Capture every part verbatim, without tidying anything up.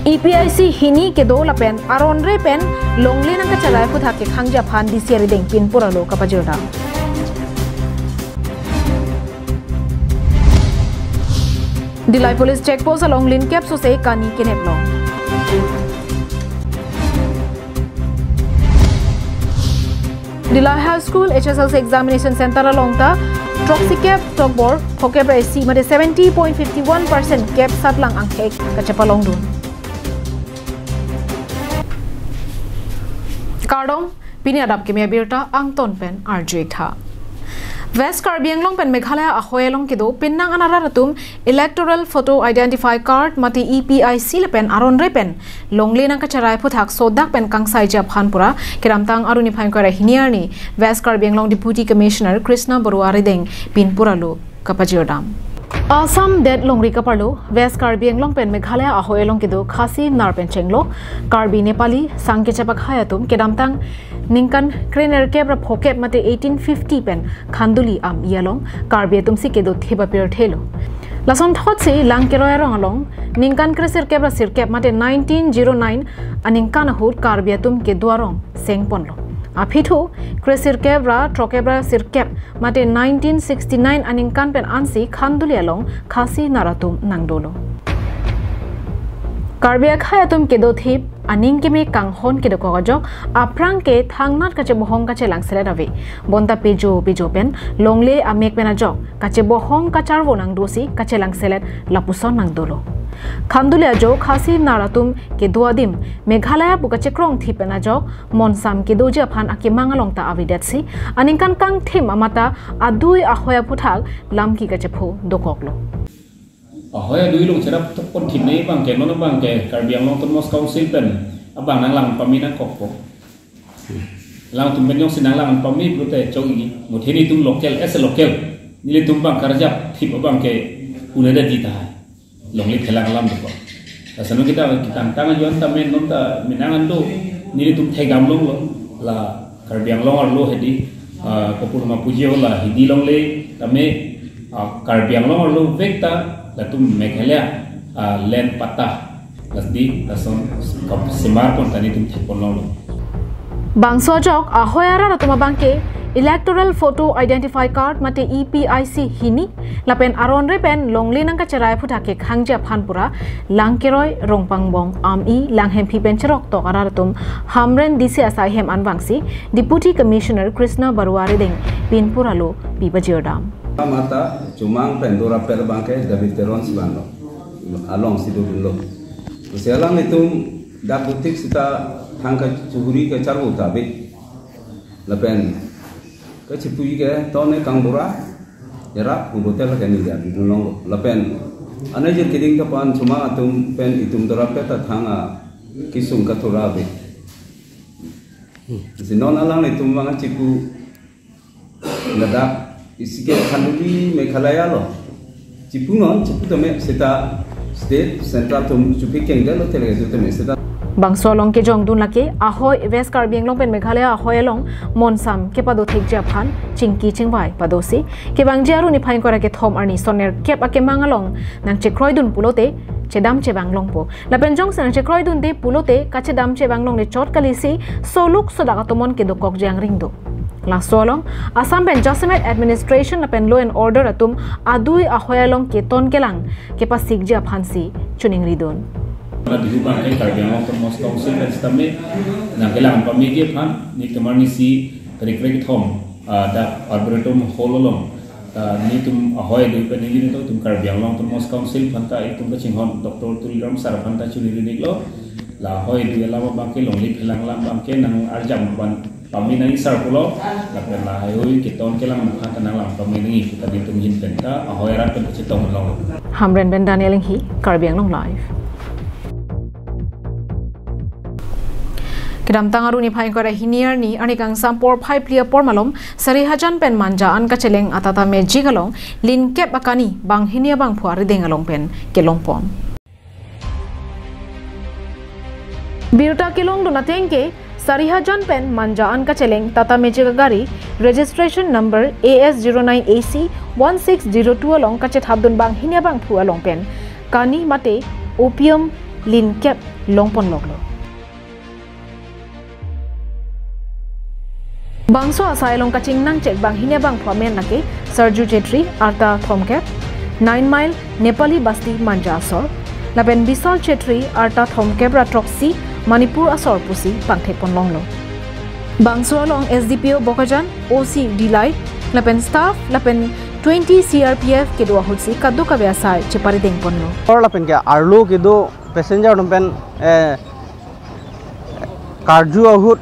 E P I C hini kedo lapen aron re pen longle nangkacherai aphuthak kekhangji aphan D C arideng pinpur alo kapajirdam. Dillai Police Check Post along linkep sose kani kenep long. Dillai High School H S L C Examination Center along ta throksikep tokbor phokep ra isi mate seventy point fifty one percent kep satlang angthek kachepalongdun. Kardom, pini adap kimi abirta angton pen arju-ik tha. West Karbi Anglong pen Meghalaya ahoi along kedo pinnang an arat atum Electoral Photo Identify Card mate E P I C lapen aron re pen longle nangkacherai aphuthak sodak pen kangsaiji aphan pura kedamtang arni phai ingkoi ra hini arni West Karbi Anglong Deputy Commissioner Krishna Baruah arideng pinpur alo kapajirdam. Assam det longri kaparlo West Karbi Anglong pen Meghalaya ahoi along kedo Khasi nar pen chenglok Karbi Nepali sang kechepakhai atum kedamtang ningkan krenerkep ra phokep mate eighteen fifty pen Khanduli am-i along Karbi atum si kedo thip apirthelo. Lason thotsi Langkeroi arong along ningkan kresirkep ra sirkep mate nineteen zero nine aningkan ahut Karbi atum kedo arong sengponlo. Aphi thu kresirkep ra throkkep ra sirkep mate nineteen sixty nine aningkan pen ansi Khanduli along Khasi nar atum nangdolo. Karbi akhai atum kedo thip aning keme kanghon kedokok ajok aphrang ke thangnat kachebohong kachelang selet ave. Bonta pejo pejo pen longle amek pen ajok kachebohong kacharvo nangdosi kachelang selet lapuson nangdolo. Khanduli ajo Khasi nar atum kedo adim Meghalaya pu kachekrong thip pen ajok monsam kedoji aphan akemang along ta avedetsi aningkan kangthim amat ta adui ahoi aphuthak lamki kachepho dokoklo. Ahoi adui along cherap tokpon thip nei abangke non abangke Karbi Anglong Autonomous Council pen abang nanglang pame nangkokpo. Alangtum pen jongsi nanglang pame pulote chok-ik, muthe nelitum local, as a local, nelitum abang karjap thip abangke unedetji tahai. Longle phelang alam dokok. Lason kita, kita angtang ajoine ta men non ta menang an do, nelitum thekdam longlo, la Karbi Anglong arlo hedi, ah, kopur ma puji ho la hedi longle tame, ah, Karbi Anglong arlo vek ta latum Meghalaya, ah, land patta lasdi lason kap semar pon ta nelitum thekpon longlo. Bangso ajok ahoi arat atum abangke Electoral Photo Identify Card mate E P I C hini lapen aron re pen longle nangkacherai aphuthak kekhangji aphan pura Langkeroi, Rongpangbong, Am-i, Langhemphi pen cheroktok arat atum Hamren D C asai hem anvangsi Deputy Commissioner Krishna Baruah arideng pinpur alo pipajirdam. Mata Chumang pen dorapet abangke David Teron si vanlo. Alongsi dodunlo. Lasi alanglitum dak dothik seta thang kachihuri kacharvo ta ave. Lapen kachipuji ke tone kangbura erap pu hotel ke neli dak dodun longlo. Lapen anai jir keding kapan Chumang atum pen itum dorapet ta thang akesung kathura ave. Lasi non alanglitum abang chipu ladak isi ke Khanduli Meghalaya lo. Chipunon, chipu tame seta state, central atum chuphi kengdetlo, tele kedo tame seta. Bangso along kejongdun lake ahoi West Karbi Anglong pen Meghalaya ahoi along monsam kepado thekji aphan chingki chingvai padosi kevangji arni phai ingkoi ra kethom arni son nerkep akemang along nangchekroidun pulote chedam chevang longpo. Lapen jongsi nangchekroidunde pulote kachedam chevang longle chot kalisi soluk sodak atomon kedokokji angring do. Laso along Assam pen jasemet administration lapen law and order atum adui ahoi along keton kelang kepasikji aphansi chiningridun. Pada Bihu abangke Karbi Anglong Autonomous Council pen sitame nangkelang pameji aphan nelitum arnisi tarik kethom, ah, dak Arboretum Hall along, ah, nelitum ahoi adui pen nelitum Karbi Anglong Autonomous Council aphan ta itum kachinghon Doctor Tuliram sir aphan ta chiningri-iklo. La ahoi adui alam abangke longle phelang alam abangke nang-arjap ban pame nangji sir pulo, lapen lahaihui keton kelang mukha ta nanglang pame nangji pu ta nelitum ahin pen ta ahoi arat pen kachetong longlo. Hamren pen Daniel Enghi, Karbi Anglong Live. Kedamtang arni phai ingkoi ra hini arni, arni kangsam porphai phli apor malom, Sarihajan pen Manja an kacheleng a-Tata Magic along linkep akani banghini abangphu arideng along pen kelongpon. Birta kelongdun ateng ke, Sarihajan pen Manja an kacheleng Tata Magic agari, registration number A S zero nine A C one six zero two along kachethapdun banghini abangphu along pen kani mate opium linkep longponloklo. Bangso asai along kachingnangchek banghini abangphu amen lake Sarju Chetri, arta thomkep, Nine Mile, Nepali Basti, Manja asor, lapen Bisal Chetri, arta thomkep ra throksi, Manipur asor pusi pangthekponlonglo. Bangso along S D P O Bokajan, O C Dillai, lapen staff, lapen twenty C R P F kedo ahutsi kadokave asai cheparidengponlo. Or lapen ke arlo kedo passenger atum pen, eh, karju ahut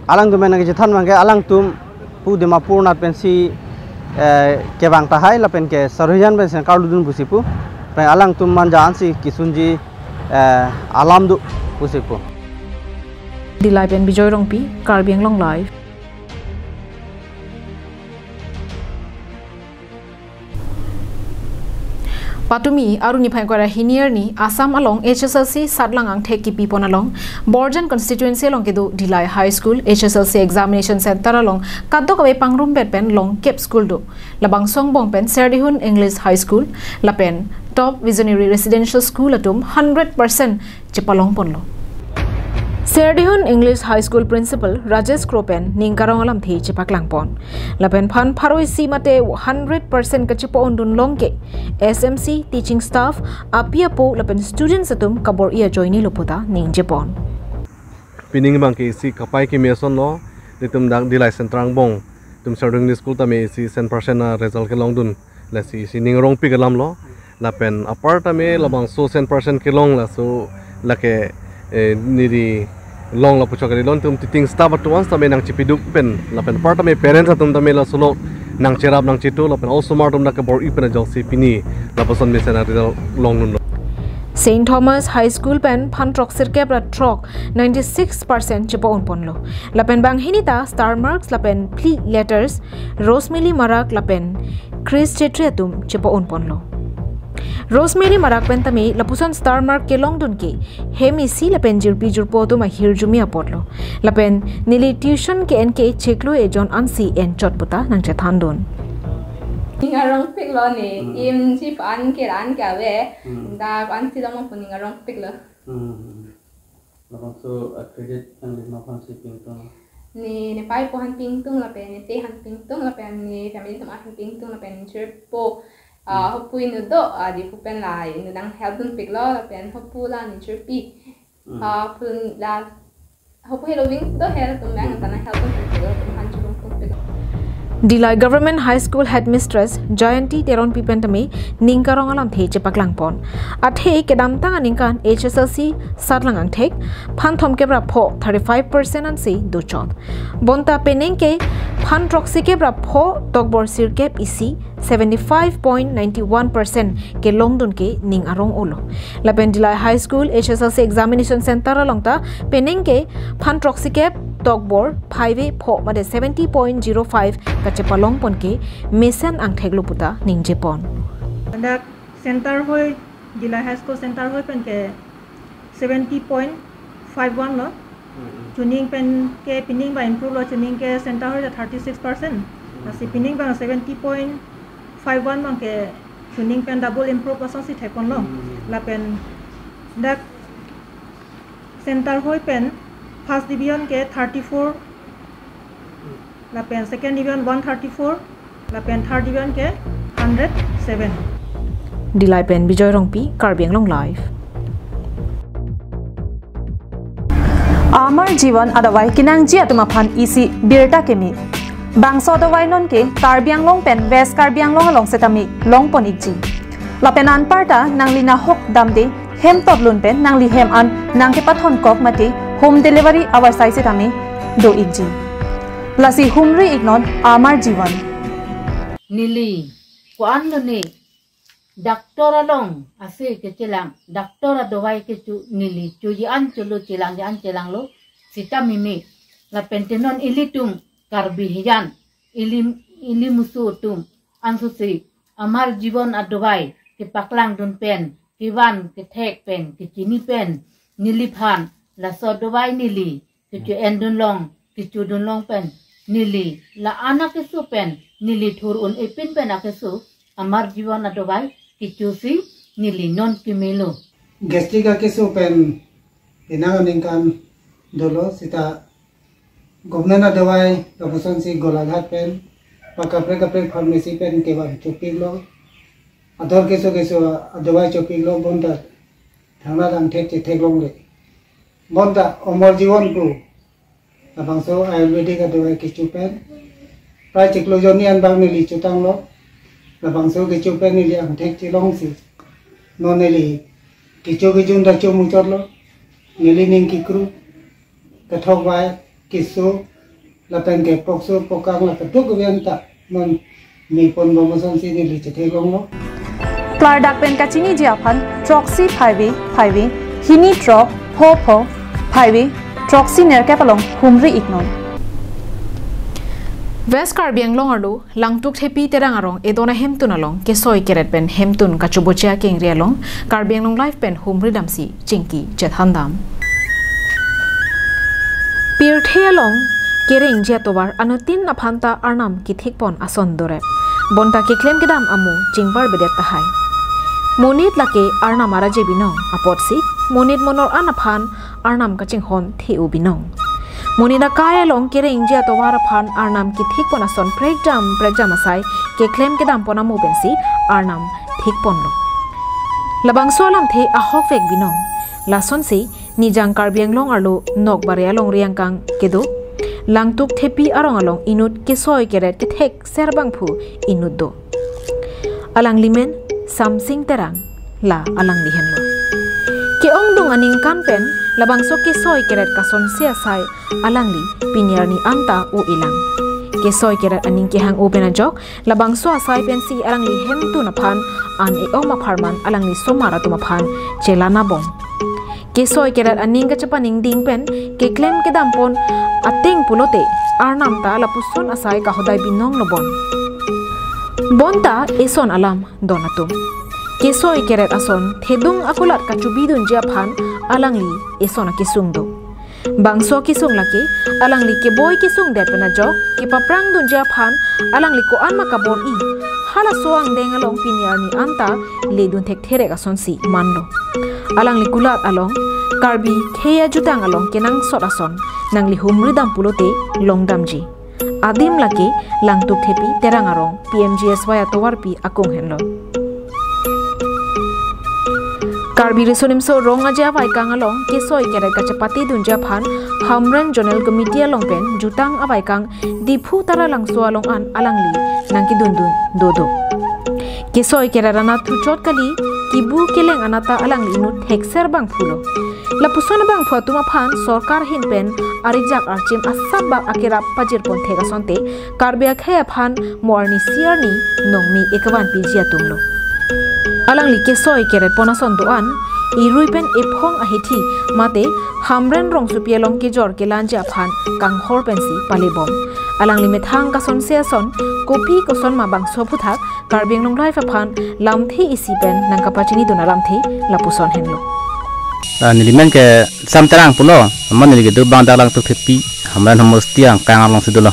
alangtum pen nangkachethan abangke alangtum pu Dimapur nat pensi, eh, kevang tahai lapen ke Sarhijan pensi karludun pusi pu. Pen alangtum Manja ansi kesunji, eh, alam do pusi pu. Dillai pen Bijoy Rongpi, Karbi Anglong Live. Patumi arni phai kora hini arni Assam along H S L C satlang angthek kipipon along Borjan constituency along kedo Dillai High School H S L C examination center along kadokave pangrumpet pen longkep school do. Labangso angbong pen Serdihun English High School lapen Top Visionary Residential School atum hundred percent chepalongponlo. Serdihun English High School Principal Rajesh Kro pen ning karong alamthe chepaklangpon. Lapen phan pharo isi mate hundred percent kachepa-ondunlong ke S M C, teaching staff, api apo lapen students atum kabor-i ajoinelo puta ningjepon. Pining abangke isi kapai keme asonlo, netum dak Dillai center angbong atum Serdihun English School tame isi cent percent a result kelongdun. Lasi isi ning arongpik alamlo. Lapen apar tame labangso cent percent kelong laso lake, eh, neli long lapuchok kali lon tum teaching staff atum an tame nangchepiduk pen. Lapen apar tame parents atum tame laso lo nangcherap nangchetu lapen osomar atum dak kabor-i pen ajoksi pini lapuson mesen a result longdunlo. Saint Thomas High School pen phan throksirkep ra throk ninety six percent chepa-onponlo. Lapen banghini ta star marks lapen phli letters Rosemary Marak lapen Chris Chetri atum chepa-onponlo. Rosemary Marak pen tame lapuson star mark kelongdun ke hem isi lapen jirpi jirpo atum ahirjume apotlo. Lapen neli tuition ke-en ke chiklo ejon ansi enchot puta nangchethandun. Ning arongpiklo ne, Hmm. Im si an ke an ke ave, Hmm. Da an si dong pu ning arongpiklo. Hmm. Labangso, uh, credit nangli nokhan si pingtung? Ne, nepei po aphan pingtung lapen, nete aphan pingtung lapen, ne family atum aphan pingtung lapen, chirpo, ah, Hmm. Hopu inut do, ah, Diphu pen la, inut nang help dunpiklo lapen, hopu la ne chirpi. Hmm. Ah, pul la, hopu helo wing do hel tum bang, Hmm. Tana help dunpiklo, tum aphan chirung dunpiklo. Dillai Government High School Headmistress Jayanti Teronpi pen tame ning karong alamthe chepaklangpon. Athe kedamtang aningkan H S L C satlang angthek phan thomkep ra pho thirty five percent ansi dochot. Bonta penang ke phan throksi kep ra pho tokbor sirkep isi seventy five point nine one percent kelongdun ke ning arong-olo. Lapen Dillai High School H S L C examination center along ta penang ke phan throksi kep tokbor phaive pho mate seventy point zero five kachepalongpon ke mesen angtheklo puta ningjepon. Dak center hoi, Dillai High School center hoi pen ke seventy point five one lo. Hmm. Chuning pen ke pining ba improve lo, chuning ke center hoi ta thirty six percent. Hmm. Lasi pining bang seventy point five one bang ke chuning pen double improve asonsi thekponlo. Hmm. Lapen dak center hoi pen first division ke thirty four, lapen second division one thirty four, lapen third division ke hundred seven. Dillai pen Bijoy Rongpi, Karbi Anglong Live. Amar Jivan adavai kenangji atum aphan isi birta keme. Bangso adavai non ke Karbi Anglong pen West Karbi Anglong along setame longpon ikji. Lapen anparta nangli nahok damde hem totlun pen nangli hem an nangkepathonkok mate home delivery avarsai setame do-ikji. Lasi humri iknon Amar Jivan. Neli ko-an lo ne doctor along ase kechelang, doctor adavai kecho neli choji an cholo, chelang ji an chelanglo sita mimi. Lapen te non ilitum Karbi hijan, ili, ili musu atum ansosi Amar Jivan adavai kepaklangdun pen, kevan kethek pen, kechini pen, neliphan laso adavai neli kecho-endunlong, kechodunlong pen, neli la-an akeso pen, neli thur un-e pin pen akeso Amar Jivan adavai kechosi neli non kemelo. Gastric akeso pen penang aningkan dolo seta government adawai lapuson si Golaghat pen pa kaprek kaprek pharmacy pen kevan chopiklo. Ador keso keso adawai chopiklo bonta thangnat angthek chetheklongle. Bonta Amar Jeevan pu labangso Ayurvedic adawai kecho pen prai chiklo jonni anbak neli chotanglo. Labangso kecho pen neli angthek chelongsi non neli kecho kejun ta chomuchotlo. Neli ning kekru, kethok vai, keso lapen ke pokso pokang la keduk kevian ta non me ponbom asonsi neli chetheklonglo. Klardak pen kachiniji aphan throksi phaivi phaivi hini throk pho pho phaivi throksi nerkep along humri iknon. West Karbi Anglong arlo Langtuk Thepi Terang arong edon ahemtun along kesoi keret pen hemtun kachoboche akengri along Karbi Anglong Live pen humri damsi chingki chethandam. Pirthe along kerengji atovar anuttin aphanta arnam kethikpon ason dorep. Bonta keklem kedam amo chingbar bedet tahai. Monit lake arnam araje binong apotsi monit monor an aphan arnam kachinghon the-o binong. Monit akai along kerengji atovar aphan arnam kethikpon ason prekjam prekjam asai keklem kedampon amo pensi arnam thikponlo. Labangso alamthe ahokvek binong. Lasonsi Nijang Karbi Anglong arlo Nokbare alongri angkang kedo Langtuk Thepi arong along inut kesoi keret kethek serbangphu inut do. Alangli men Samsing Terang, la alangli henlo. Ke-ongdung aningkan pen labangso kesoi keret kasonse asai alangli pini arni anta o-elang. Kesoi keret aning kehang-o pen ajok labangso asai pensi alangli hemtun aphan an e-om apharman alangli somar atum aphan chelanabom. Kesoi keret aning kachepaningding pen keklem kedampon ateng pulote arnam ta lapuson asai kahodai binonglo bon. Bonta eson alam don atum. Kesoi keret ason thedung akulat kachobidunji aphan alangli eson akesung do. Bangso akesung lake alangli keboi kesungdet pen ajok kepaprangdunji aphan alangli ko-an ma kabor-i, halaso angdeng along pini arni anta ledun thektherek asonsi manlo. Alangli kulat along Karbi khei ajutang along kenangsot ason nangli humri dam pulote longdamji. Adim lake Langtuk Thepi Terang arong P M G S Y atovarpi akung henlo. Karbi Riso Nimso Rong Aje Avaikang along kesoi keret kachepatedunji aphan Hamren Zonal Committee along pen jutang avaikang Diphu Taralangso along an alangli nangkedundun dodo. Kesoi keret anat thuchot kali, kibu keleng anat ta alangli inut thekser bangphulo. Lapuson abangphu atum aphan sorkar ahin pen arijak archim asap bak akerap pajirpon thek asonte Karbi akhei aphan mo arnisi arni nongmi ekevan piji atumlo. Alangli kesoi keretpon ason do-an irui pen ephong ahithi mate Hamren rongsopi along kejor kelanji aphan kanghor pensi palebom. Alangli methang kasonse ason kopi koson ma bangso aphuthak Karbi Anglong Live aphan lamthe isi pen nangkapachinidun alamthe lapuson henlo. Ah, neli men ke Sam Terang pulo, amat neli kedo abang dak Langtuk Thepi, Hamren homosti angkang alongsi dolo.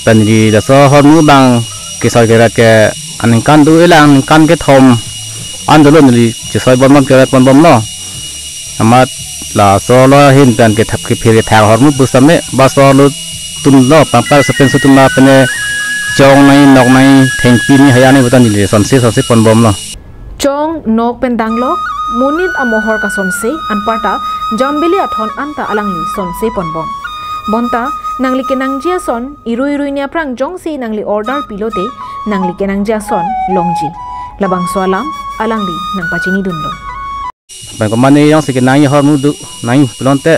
Pen neli laso ahormu abang kesoi keret ke aningkan do-elang, aningkan kethom an dolo neli chesoi bonbom keretponbomlo. Amat laso alo ahin pen kethap kephere thak ahormu pusitame bangso alo atumlo, pangpar sepen sutum la pene chong nai, nok nai, thengpi nai, haya nai puta neli sonse sonse ponbomlo. Chong nok pen danglok, monit amohor kasonse, anparta jambili athon anta alangli sonse ponbom. Bonta nangli kenangji ason irui irui ni aphrang jongsi nangli order pilote nangli kenangji ason longji. Labangso alam alangli nangpachinidunlo. Pen komane jongsi kenangji ahormu do nangji pulote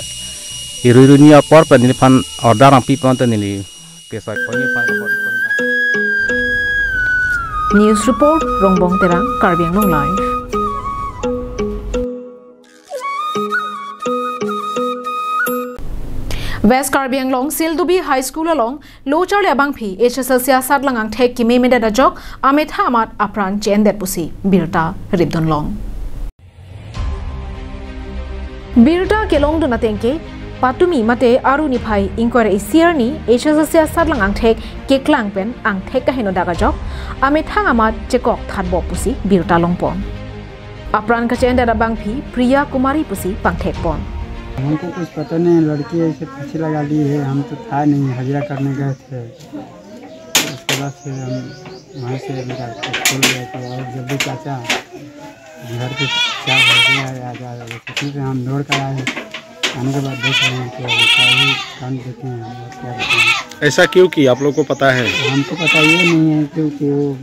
irui irui ni apor pen neliphan order nangpi pulote neli kesoi ponji aphan kapor ponji aphan. News report, Rongbong Terang, Karbi Anglong Live. West Karbi Anglong Sildubi High School along lo charli abangpi H S L C asatlang angthek kememedet ajok amethang amat apran che-endet pusi birta ripdunlong. Birta kelongdun atengke, patumi mate aru niphai ingkoi ra isi arni H S L C asatlang angthek keklang pen angthek kaheno dak ajok amethang amat chekok thatbom pusi birta longpon. Apran kache-endet abangpi Priya Kumari pusi pangthekpon. हमको कुछ पता नहीं, लड़की ऐसे फांसी लगा ली है, हम तो था नहीं, हाजिरा करने गए थे। उसके बाद फिर हम वहाँ से मेरा स्कूल गए थे और जब भी चाचा घर पे क्या हो गया है, आ जा रहे हैं, सोचने से हम दौड़ कर आए। आने के बाद देख रहे हैं कि अब ऐसा ही कांड देखे हैं हम लोग, क्या बताएं। ऐसा क्यों किया, आप लोग को पता है? हमको पता ये नहीं है, क्योंकि वो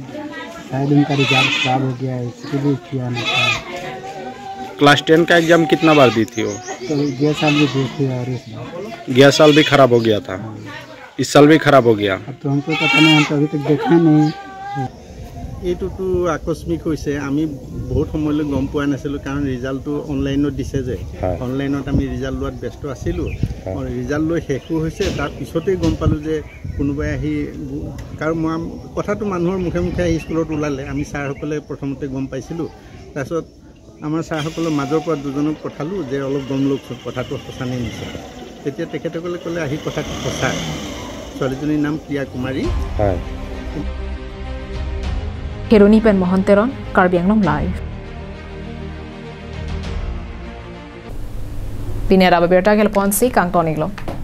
शायद उनका रिजल्ट खराब हो गया है, इसके लिए किया ना था। क्लास टेन का एग्जाम कितना बार दी थी वो? तो गया साल भी दी थी और इस बार। गया साल भी खराब हो गया था, हाँ। इस साल भी खराब हो गया। अब तो हमको पता नहीं, हम तो अभी तक देखा नहीं। এইটোতো আকস্মিক হৈছে, আমি বহুত সময়লৈ গম পোৱা নাছিলোঁ, কাৰণ ৰিজাল্টটো অনলাইনত দিছে যে। হয়। অনলাইনত আমি ৰিজাল্ট লোৱাত ব্যস্ত আছিলোঁ। হয়। ৰিজাল্ট লৈ শেষো হৈছে, তাৰ পিছতেই গম পালোঁ যে কোনোবাই আহি, কাৰণ মই, কথাটো মানুহৰ মুখে মুখে আহি স্কুলত ওলালে, আমি ছাৰসকলে প্ৰথমতে গম পাইছিলোঁ। তাৰপিছত আমাৰ ছাৰসকলৰ মাজৰ পৰা দুজনক পঠালোঁ যে অলপ গম লওকচোন, কথাটো সঁচা নে মিছা। তেতিয়া তেখেতসকলে ক'লে, "আহি কথাটো সঁচা, ছোৱালীজনীৰ নাম প্ৰিয়া কুমাৰী।" হয়। Kheroni pen Mohan Teron, Karbi Anglong Live. Pini araba birta kelponsi kangton iklo.